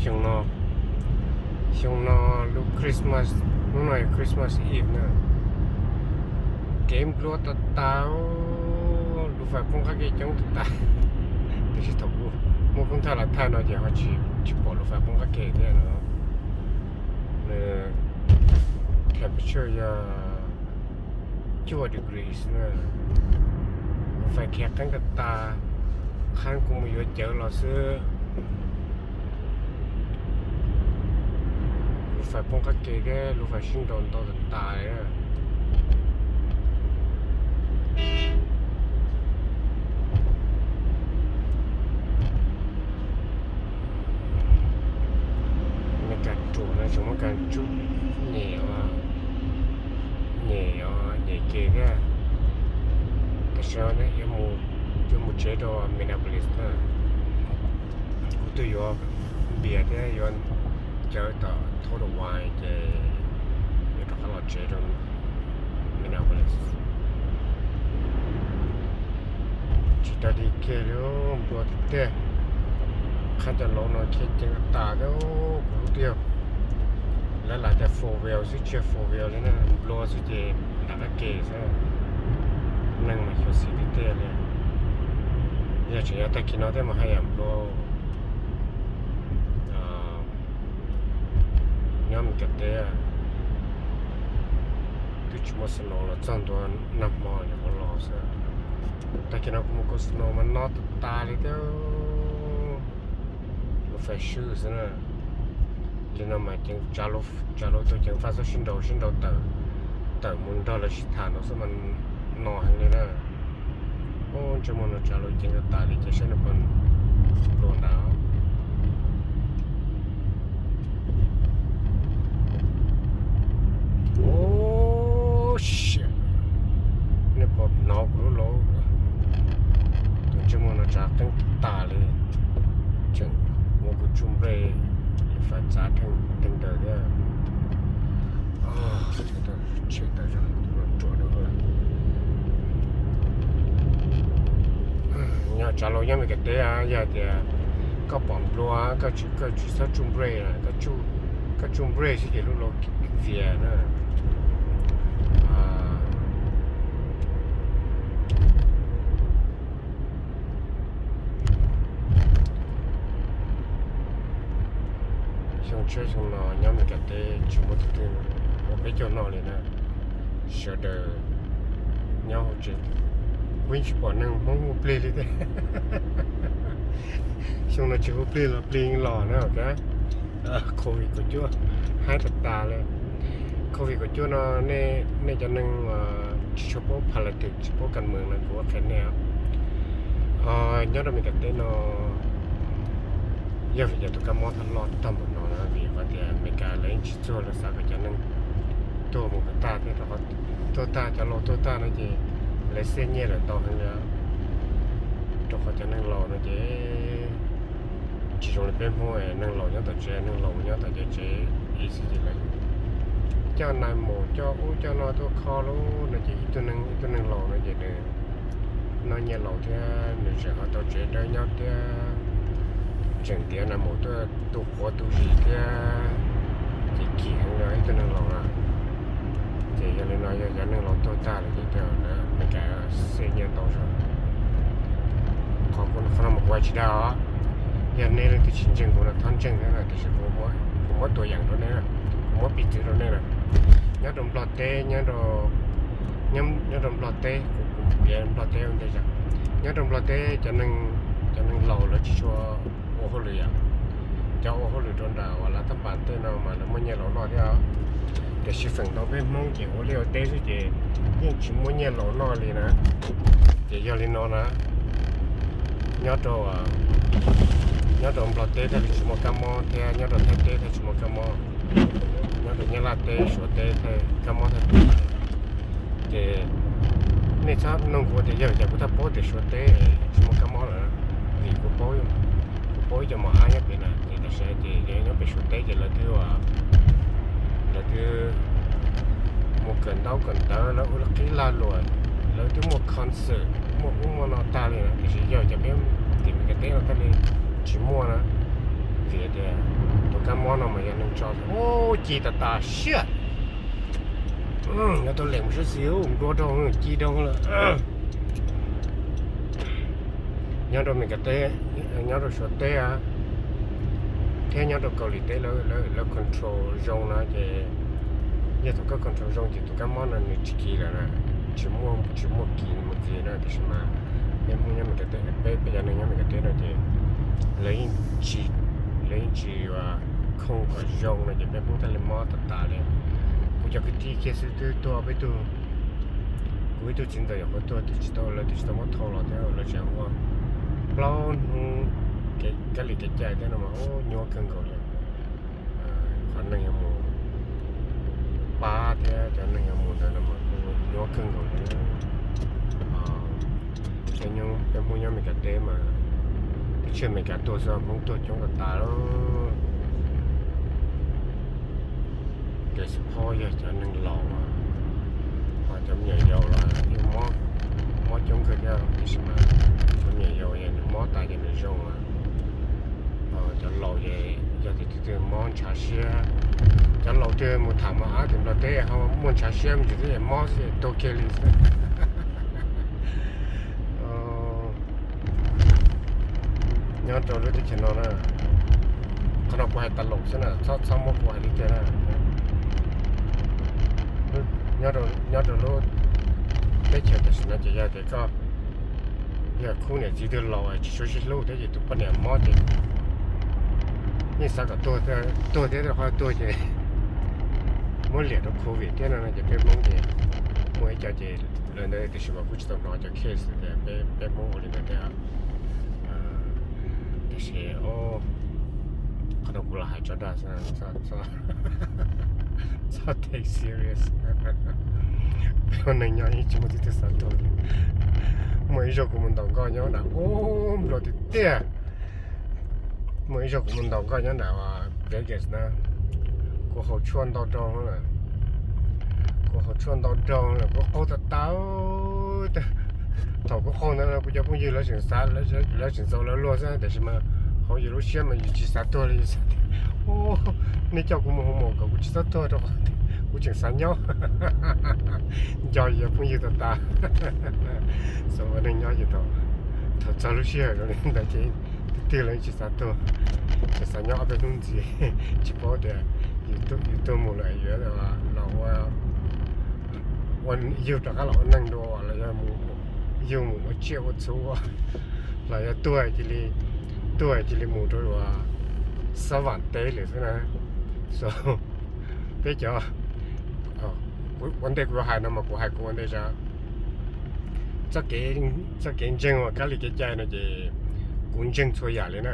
Xyoo no, xyoo no lub Christmas, hnub no yog Christmas Eve na. Kev nplua tas tas, lub fais poob qab ke coob tas tas. Tiam sis thaum kuv muab koob thaij los thaij no ces ho tsis, tsis pom lub fais poob qab ke thiab no. Nws temperature yog cuaj degrees na. Lub fais khiav qeeb tas tas, qhov kuv mus yuav cawv los xwb. Lub fais poob qab ke thiab lub fais sib nraus ntau tas tas li. Nws kas ruam no tseem muab kas tsub nyem, nyem, nyem ke thiab. Tam sim no yuav mus tsev rau Minneapolis na. Kuv twb yuav npias thiab yuav cawv tom Total Wine ces yuav rov qab los tsev rau Minneapolis. Tsis tau dig kiag li, nplua tiag tiag. Qhov cov laus no khiav ceev tas thiab, kuv lub twb yog lawv lam tias four wheel xwb, tsis yog four wheel li na, nplua xwb ces nram qab ke xwb. Neeg mas xyuam xim tiag tiag li. Yog tseem yog tag kis no thiab mas haj yam nplua nyob Meskas teb. Twb tsis muaj snow los txog ntua nag hmo nyuam qhuav los xwb. Tag kis no kuv mus kaw snow mas no tas tas li thiab. Lub fais swb xwb na. Li no mas ceev, tsav laus tuaj ceev faj xwb, sib nraus sib nraus tawm, tawm mus nrog lawv sib tham no xwb mas no heev li na. Ub, ntsej muag no tsav laus ceev tas tas li ces saib nws puas nplua ntawd. Ub, shit, nej puas hnov kuv lub laus, tus ntsej muag no tsav qeeb tas li, tseem muab kuv tsuj nplej, lub fais txav theej teeg daws thiab. Tshem tawm zog, ruam dua lawm. Nyob tsav laus nyob Meskas teb, yog tias koj pom nplua, koj tsis, koj tsis txhob tsuj nplej, koj tsuj nplej xwb ces lub laus vias na. Xyoo tshiab xyoo no nyob Meskas teb tsis muaj tus twg ua peb caug noj li na. Sawv daws nyob hauv tsev, kuv yeej tsis pom neeg Hmoob hu plig li thiab. Xyoo no tsis hu plig los plig los na, ok. Covid kaum cuaj haib tas tas li. Covid kaum cuaj no nej cov neeg tsis tshua paub politics, tsis paub kas mees no kuv qhia nej. Nyob rau Meskas teb no yog vim yog tus kab mob thaj loj tag npaum no na, vim qhov tias Meskas lawv yeej tsis txuag, lawv xav kom cov neeg tuag mus kom tag thiab, rau qhov tuag tag, cov laus tuag tag no ces lawv xiab nyiaj lawm ntau heev li. Rau qhov cov neeg laus no ces tsis zoo li peb Hmoob, neeg laus nyob tom tsev, neeg laus nyob tom cov tsev ib xwb ces lawv coj nais maum coj ub coj no tuaj kho lub no ces ib tug neeg, ib tug neeg laus no ces nws noj nyiaj laus thiab nws tseem ho tau tsev dawb nyob thiab, tseem ntiav nais maum tuaj tu quav tu zis thiab, ces kim heev li ib tug neeg laus na. Ces yog li no yog cov neeg laus tuag tag lawm ces tej zaum lawv Meskas xiab nyiaj ntau zog. Qhov kuv, qhov no mas kuv hais tsis dag os. Yog nej leej twg tsis ntseeg kuv no txhob ntseeg thiab na, tiam sis kuv muab tua yeem rau nej, kuv muab piv txwv rau nej na. Nyob rau Nplog teb, nyob rau Nplog teb, kuv, kuv piav Nplog teb ua ntej os. Nyob rau Nplog teb cov neeg, cov neeg laus lawv tsis tshua ua hauj lwm yom. Cov ua hauj lwm rau nram uas Lav Thaj Npas tej no mas lawv muaj nyiaj laus noj thiab. Tiam sis feem ntau peb Hmoob ces ua liaj ua teb xwb ces yeej tsis muaj nyiaj laus noj li na. Ces yog li no na, nyob rau, nyob rau Nplog teb thiaj li tsis muaj kab mob thiab, nyob rau Thaib teb thiaj tsis muaj kab mob, nyob rau Nyab Laj teb, Suav teb thiaj kab mob thiaj. Ces nej txhob nug kuv tias yog cas kuv thiaj paub tias Suav teb tsis muaj kab mob lawm, vim kuv paub, kuv paub ib co mos ab nyob pem na, ces tam sim no ces yog nyob pem Suav teb ces lawv twb, lawv twb mus kawm ntaub kawm ntawv, lawv ua qib lag luam, lawv twb muaj concert, muaj ub muaj no tag li na, tiam sis yog cas peb tim Meskas teb no thiaj li tsis muaj na. Vim tias no mas yog neeg tso, ub, ci tas tas siab. Nyob tau lem mus sab xis, nplua rau ci rau lawm. Nyob rau Meskas teb, nyob rau Suav teb thiab nyob rau Kaus Lim teb, lawv control zoo no ces, yog thaum koj control zoo ces tus kab mob no nws tsis kis lawm, tsis muaj, tsis muaj kis mus ntxiv na. Tiam sis mas peb Hmoob nyob Meskas teb, peb, peb cov neeg nyob Meskas teb no ces lawv yeej tsis, lawv yeej tsis khooj kom zoo no ces peb Hmoob thiaj li mob tas tas li. Kuv cov kwv tij kiag xwb twb tuag peb tug. Kuv ib tug txiv ntxawm nyuam qhuav tuag twb tsis tau, lawv twb tsis tau muab thau los thiab, lawv tseem ua plaub hnub kab li kev cai thiab no mas nyuaj kawg nkaus li. Qhov neeg yuav mus pab thiab cov neeg yuav mus ntawd no mas nyuaj kawg nkaus li. Peb Hmoob nyob Meskas teb mas, peb tsis Meskas tuag xwb, Hmoob tuag coob tas tas lawm. Tiam sis phob yog cov neeg laus, ho cov me nyuam yaus los yeej mob coob kawg thiab, tiam sis mas cov me nyuam yaus es nws mob tas ces nws zoo. Cov laus ces yog tias tus twg mob ntshav siab, cov laus twg mus tham mas ab tim Nplog teb ho muaj ntshav siab me ntsis twb mob xwb tuag kiag li xwb. Nyob rau lub teb chaws no na, qhov no kuv hais tas laus xwb na, txhob, txhob muab kuv hais li tiag na. Nyob rau lub teb chaws tam sim no ces yog tias koj yog khub niam txiv twg laus tsis suav sib hlub thiab ces tus poj niam mob ces yeej xav kom tuag thiab, qhov tuag ces muab liam rau covid thiab no ces peb Hmoob ces muaj ib co ces lawv ntawd tiam sis mas kuv tsis tau hnov cov case tias peb Hmoob ua li ntawd thiab. Tiam sis qhov no kuv los hais tso dag xwb, txhob take serious. Peb ua neeg nyob yeej tsis muaj tib tug xav tuag li. Muaj ib zaug kuv mus ntaus nkoj nyob nram, ub, nplua tiag tiag. Muaj ib zaug kuv mus ntaus nkoj nyob nram Vegas na, kuv haus tshuaj ntau rau lawm. Kuv haus tshuaj ntau rau lawm, kuv qaug tas tas. Thaum kuv qaug ntawd kuv cov phooj ywg lawv tseem xav, lawv tseem txaus lawv luag xwb, tiam sis mas hauv yus lub siab mas yus tsis xav tuag li, yus xav tias, ub, nej coj kuv mus hoo maum kom kuv tsis txhob tuag rau qhov kuv tseem xav nyob. Nco yus phooj ywg tas tas. Xav ua neeg nyob ces thaum txog lub sij hawm zoo li ntawd ces twg twg los tsis xav tuag, tseem xav nyob ob peb hnub ntxiv, tsis paub tias yus tuag mus lawm yuav los ua, yug rov qab los ua neeg dua los yog yug mus ua tsiaj ua txhu, los yog tuag cia li, tuag cia li mus rau xab vam teb lawm xwb na. So, peb cov, ua ntej kuv yuav hais no mas kuv hais kuv ua ntej tso. Txoj kev, txoj kev ntseeg uas kab li kev cai no ces kuv ntseeg txhua yam li na.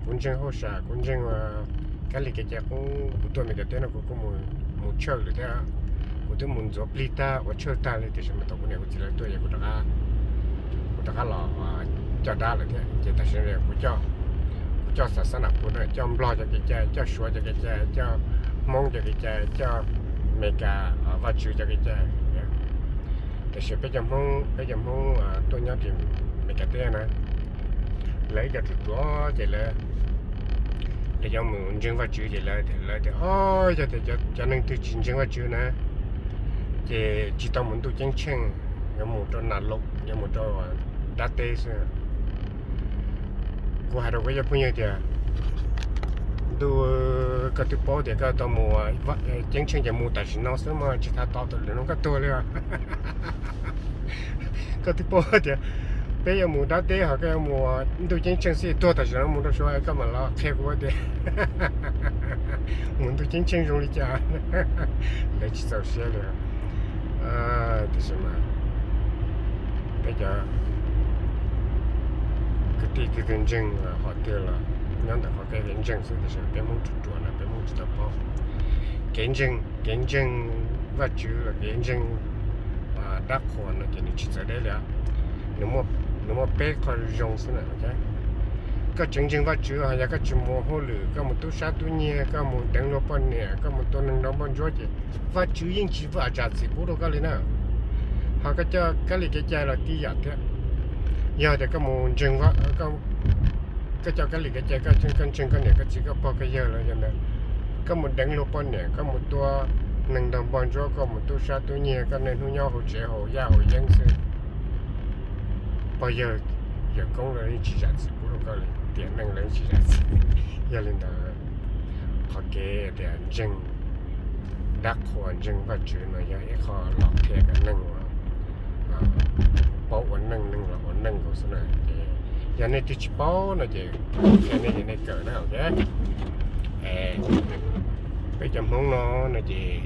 Kuv ntseeg hauj sam, kuv ntseeg kab li kev cai qub. Kuv tuaj Meskas teb no kuv kuj mus church lawm thiab. Kuv twb mus ntxuav plig tag ua church tag li, tiam sis mas thaum kuv niam kuv txiv lawv tuaj ces kuv rov qab los coj dab lawm thiab. Ces tam sim no kuv coj, kuv coj xav xab nam kuv na, coj Nplog cov kev cai, coj Suav cov kev cai, coj Hmoob cov kev cai, coj Meskas Vajtswv cov kev cai. Tiam sis peb cov Hmoob, peb cov Hmoob tuaj nyob tim Meskas teb na, lawv ib co ruam ruam ces lawv, lawv yuav mus ntseeg Vajtswv ces lawv, lawv tias, o, yog tias cov neeg twg tsis ntseeg Vajtswv na ces tsis tau mus ntuj ceeb tsheej, yuav mus rau nas laum, yuav mus rau dab teb xwb. Kuv hais rau kuv cov phooj ywg tias, ntuj, koj twb paub tias koj tau mus ceeb tsheej ces mus tam sim no xwb mas tsis tas tos tus lwm hnub koj tuag li os. Koj twb paub tias peb yuav mus dab teb ho koj yuav mus ntuj ceeb tsheej xwb, tuag tam sim no mus rau Suav koj mam los qhia kuv tias mus ntuj ceeb tsheej zoo li cas. Lawv tsis txaus siab li. Tiam sis mas peb cov kwv tij twg twg ntseeg hom twg los nyob ntawm qhov kev ntseeg xwb, tiam sis peb Hmoob ruam ruam na peb Hmoob tsis tau paub. Kev ntseeg, kev ntseeg Vajtswv los kev ntseeg dab qhuas no ces nws tsis txawv deb li. Nws muaj peb qho zoo xwb na. Koj tseem ntseeg Vajtswv ho yog koj tsis mus ua hauj lwm, koj mus tub sab tub nyiag, koj mus deev luag poj niam, koj mus tua neeg nrog npoj ntsuab ces Vajtswv yeej tsis vam txim pub rau koj li na. Ho koj coj kab li kev cai los tib yam thiab. Yog tias koj mus ntseeg, koj coj kab li kev cai, koj ntseeg koj niam koj txiv koj pog koj yawg los yog ntawd, Koj mus deev luag poj niam, koj mus tua neeg nrog npog ntsuab, koj mus tub sab tub nyiag, koj niaj hnub nyob hauv tsev haus yaj haus yeeb xwb. Pog yawg yawm koob lawv yeej tsis zam txim pub rau koj li, tiam neej lawv yeej tsis zam txim. Yog li ntawd, qhov kev tias ntseeg dab qhuas ntseeg Vajtswv no yog ib qho los qhia kom neeg uas paub ua neej, neeg los ua neej nkaus xwb na. Ces yog nej twg tsis paub no ces qhia nej ces nej kawm na, ok. Peb cov Hmoob no no ces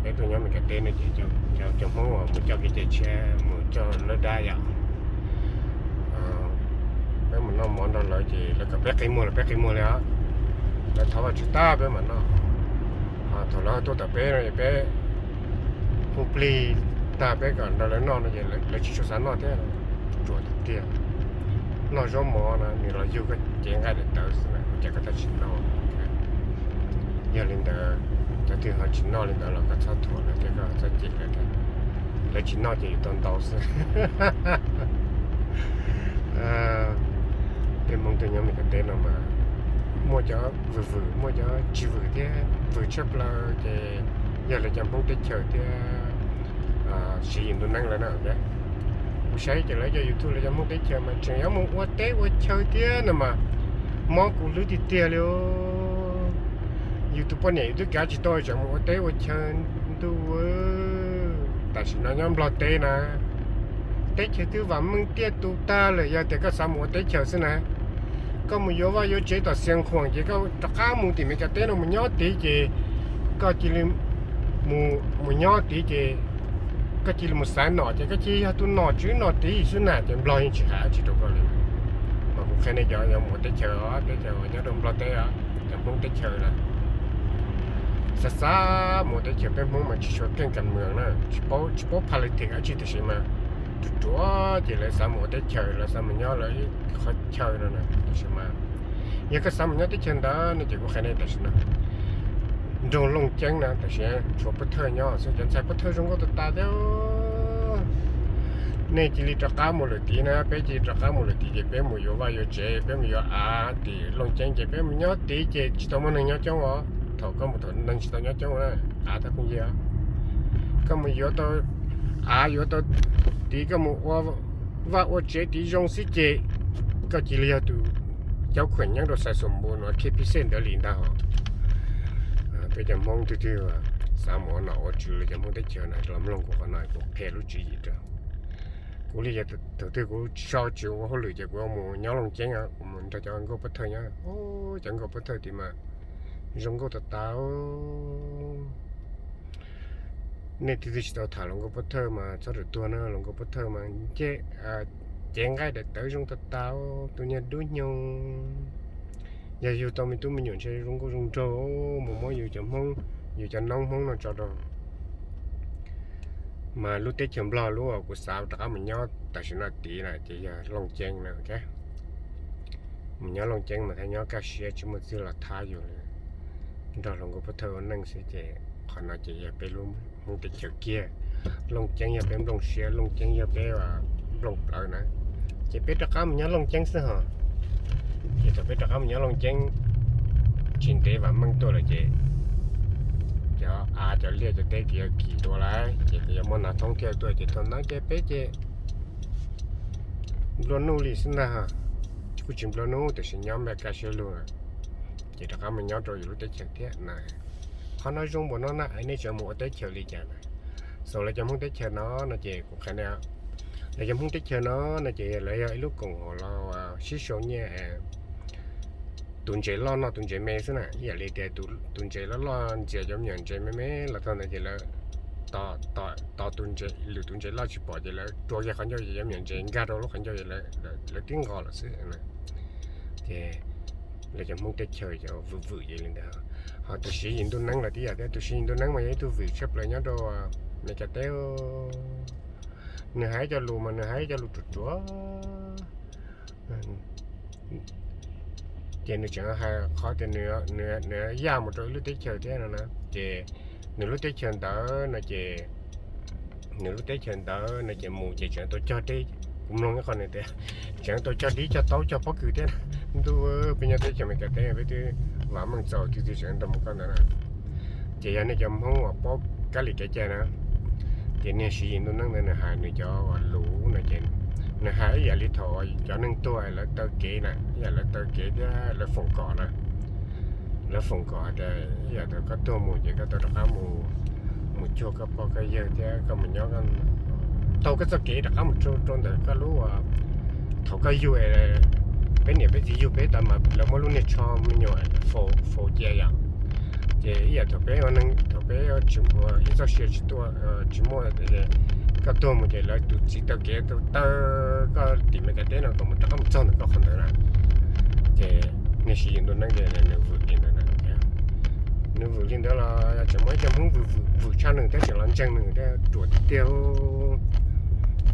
peb tuaj nyob Meskas teb no ces cov Hmoob uas mus coj kev cai tshiab mus coj lawv dab yom, peb mus noj mov nrog lawv ces lawv kom peb qi muag los peb qi muag li os. Lawv thov Vajtswv tag peb mam noj. Thaum lawv tuaj tom peb no peb hu plig tag peb kom nrog lawv noj no ces lawv tsis tshua xav noj thiab. Ruam tiag tiag. Noj zaub mov no nws los yug koj cev nqaij daim tawv xwb na, ua cas koj thiaj tsis noj? Yog li ntawd, cov twg ho tsis noj li ntawd los koj txhob thuam lawv thiab koj txhob cem lawv thiab. Lawv tsis noj ces yus tau ntau xwb. Peb Hmoob tuaj nyob Meskas teb no mas muaj cov vwm vwm, muaj cov tsis vwm thiab. Vwm tshaj plaws ces yog lawv cov Hmoob teb chaws thiab siv yim ntuj neeb lawm na. Kuv saib ces lawv cov YouTube lawv cov Hmoob teb chaws mas tseem yuav mus ua teb ua chaw thiab no mas mob kuv hlwb tiag tiag li. Yus tus poj niam yus twb kav tsis tau tseem mus ua teb ua chaw ntuj. Tam sim no nyob Nplog teb na, teb chaws twb vam meej tiaj tus tag lawm, yog tias koj xav mus ua teb chaws xwb na, koj mus yuav vaj yuav tsev tom Xiav Khuam ces koj rov qab mus tim Meskas teb no mus nyob tid ces koj cia li mus nyob tid ces koj cia li mus xaiv nom ces koj cia li yog tus nom tswv nom tid xwb na, ces Nplog yeej tsis hais dab tsi rau koj li. Mas kuv qhia nej cov yuav mus ua teb chaws os, teb chaws uas nyob rau Nplog teb os, cov Hmoob teb chaws na, xav xav mus ua teb chaws. Peb Hmoob mas tsis tshua keej kas mwm na, tsis paub politics dab tsi tiam sis mas ruam ruam ces lawv xav mus ua teb chaws, lawv xav mus nyob lawv qhov chaw no na. Tiam sis mas yog koj xav mus nyob teb chaws ntawd no ces kuv qhia nej tam sim no nroog Looj Ceeb na tam sim tshuav pov thawj nyob xwb, cov ntxhais pov thawj zoo nkauj tas tas thiab. Nej cia li rov qab mus lawm tid na, peb cia li rov qab mus lawm tid ces peb mus yuav vaj yuav tsev, peb mus yuav av tim Looj Ceeb ces peb mus nyob tid ces tsis tau muaj neeg nyob coob os. Thaum koj mus thaum neeg tsis tau nyob coob na, av tab phooj ywg, koj mus yuav tau av yuav tau tid, koj mus ua vaj ua tsev tid zoo xwb ces koj cia li yog tus caub khuam nyeeb rau Xais Xus Npus no K P C ntawd li ntag hos. Peb cov Hmoob twg twg xav mus ua nom ua tswv li cov Hmoob teb chaws na los mloog kuv qhov no kuv qhia lub tswv yim rau. Kuv li yog thaum twg kuv so tsis ua hauj lwm ces kuv mus nyob Looj Ceeb, kuv mus nrog cov nkauj pov thawj nyob. Cov nkauj pov thawj tid mas zoo nkauj tas tas. Nej twg twg tsis tau tham hluas nkauj pov thawj mas txhob rawm tuag na, hluas nkauj pov thawj mas nce, cev nqaij daim tawv zoo tas tas, tus niag dub nyoog. Yog yug tau me tub me nyuam ntshe zoo nkauj zoo nraug, mus muab yus cov Hmoob, yus cov noob Hmoob no tso rau. Mas lub teb chaws Nplog lub uas kuv xav rov qab mus nyob tam sim no tid na ces yog Looj Ceeb na. Mus nyob Looj Ceeb mas thiaj nyob kaj siab tsis muaj txwj los thab yus li. Nrog hluas nkauj pov thawj ua neej xwb ces qhov no ces yog peb lub Hmoob teb chaws kiag. Looj Ceeb yog peb nplooj siab, Looj Ceeb yog peb nplooj plawv na. Ces peb rov qab mus nyob Looj Ceeb xwb hos. Ces thaum peb rov qab mus nyob Looj Ceeb tsis ntev vam meej tuaj lawm ces cov av cov liaj cov teb ces yuav kis dua lawm ces yuav muaj nas thoob thiaj tuaj ces thaum ntawd ces peb ces nplua nuj li xwb ntag. Kuj tsis nplua nuj tiam sis nyob npaj kaj siab lug na, ces rov qab mus nyob rau yus lub teb chaws thiab na. Qhov no zoo npaum no na es nej tseem mus ua teb chaws li cas na? Xaus lawv cov Hmoob teb chaws no no ces kuv qhia nej, lawv cov Hmoob teb chaws no no ces lawv yog ib lub koom haum los sib sau nyiaj, tus ntses loj noj tus ntses me xwb na. Ib yam li tias tus ntses loj loj ntxias cov me nyuam ntses me me los txog ntawd ces lawv tos, tos tus ntses, lwm tus ntses loj tsis pom ces lawv rua kiag qhov ncauj ces cov me nyuam ntses nkag rau lub qhov ncauj, lawv tib nqos lawm xwb. Ces lawv cov Hmoob teb chaws cov vwm vwm ces li ntawd. Ho tus siv yim ntuj neeb los tib yam thiab, tus siv yim ntuj neeb mas yog ib tug vwm tshaj plaws nyob rau Meskas teb. Nws hais cov lus mas nws hais cov lus ruam ruam. Ces nws tseem hais qhov tias nws yaj mus rau ib lub teb chaws thiab no na, ces nws lub teb chaws ntawd no ces, nws lub teb chaws ntawd no ces mus ces tseem tau cog dib. Kuv mloog ib qho nws tias tseem tau cog dib cog taub cog pob kws thiab. Ntuj, peb nyob teb chaws Meskas teb peb twb Vam meej txaus tus twg tseem nrog mus koj ntawd na. Ces yog nej cov Hmoob uas paub kab li kev cai na, ces niag Siv Yis ntuj neeb ntawd nws hais nws cov uas lus no ces nws hais ib yam li thaum cov neeg tuag lawv taw kev na, ib yam lawv taw kev thiab lawv foom kom na. Lawv foom kom hais tias ib yam tias koj tuag mus ces koj tau rov qab mus, mus cuag koj pog koj yawg thiab koj mus nyob taug koj txoj kev rov qab mus rau ntawm koj lub, thaum koj yug, peb niam peb txiv yug peb tas mas lawv muab lub niag tsho me nyuam faus cia yom. Ces ib yam thaum peb ua neeg thaum peb ib txoj sia tsis tuaj tsis muaj, koj tuag mus ces lawv tus txiv taw kev taw koj tim Meskas teb no kom mus rov qab mus txog ntawm koj qhov ntawd na. Ces niag Siv Yis ntuj neeb ces nws vwm li ntawd na. Nws vwm li ntawd los tseem muaj ib co Hmoob vwm tshaj nws thiab tseem los ntseeg nws thiab ruam tiag tiag,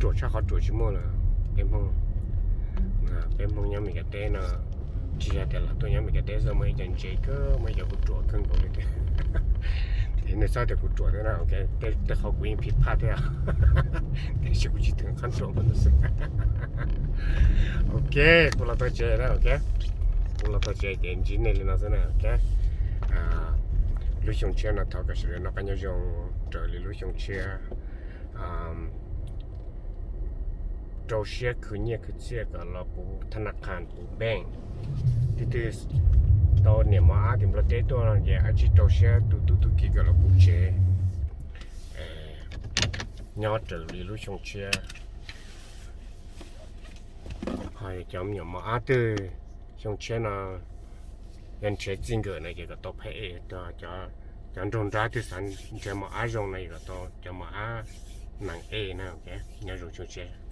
ruam tshaj qhov ruam tsis muaj lawm. Peb Hmoob, peb Hmoob nyob Meskas teb no tsis yog tias los tuaj nyob Meskas teb xwb, muaj ib co ntse kawg, muaj ib co kuj ruam kawg nkaus li thiab. Ces nej txhob tias kuv ruam thiab na, tej qhov kuv yeej phim phaj thiab, tiam sis kuv tsis theem qab ruam npaum no xwb. Ok, kuv los txog tsev na, ok, kuv los txog tsev ces ntsib nej li no xwb na, ok. Lub xyoo tshiab no thov kom sawv daws noj qab nyob zoo raws li lub xyoo tshiab. Rau siab khwv nyiaj khwv txiaj kom los puv thab naj qhas puv npeej. Twb twb tau niam mos ab tim Nplog teb tuaj no ces ab tsi rau siab tu tub tu kiv kom los puv tsev, nyob raws li lub xyoo tshiab. Ho cov me nyuam mos ab twg xyoo tshiab no yog nrhiav txij nkawm no ces kom tau phab ej, cov nraug nrab twg xav nrhiav mos ab zoo no ces kom tau cov mos ab nees ej na. Nyob zoo xyoo tshiab.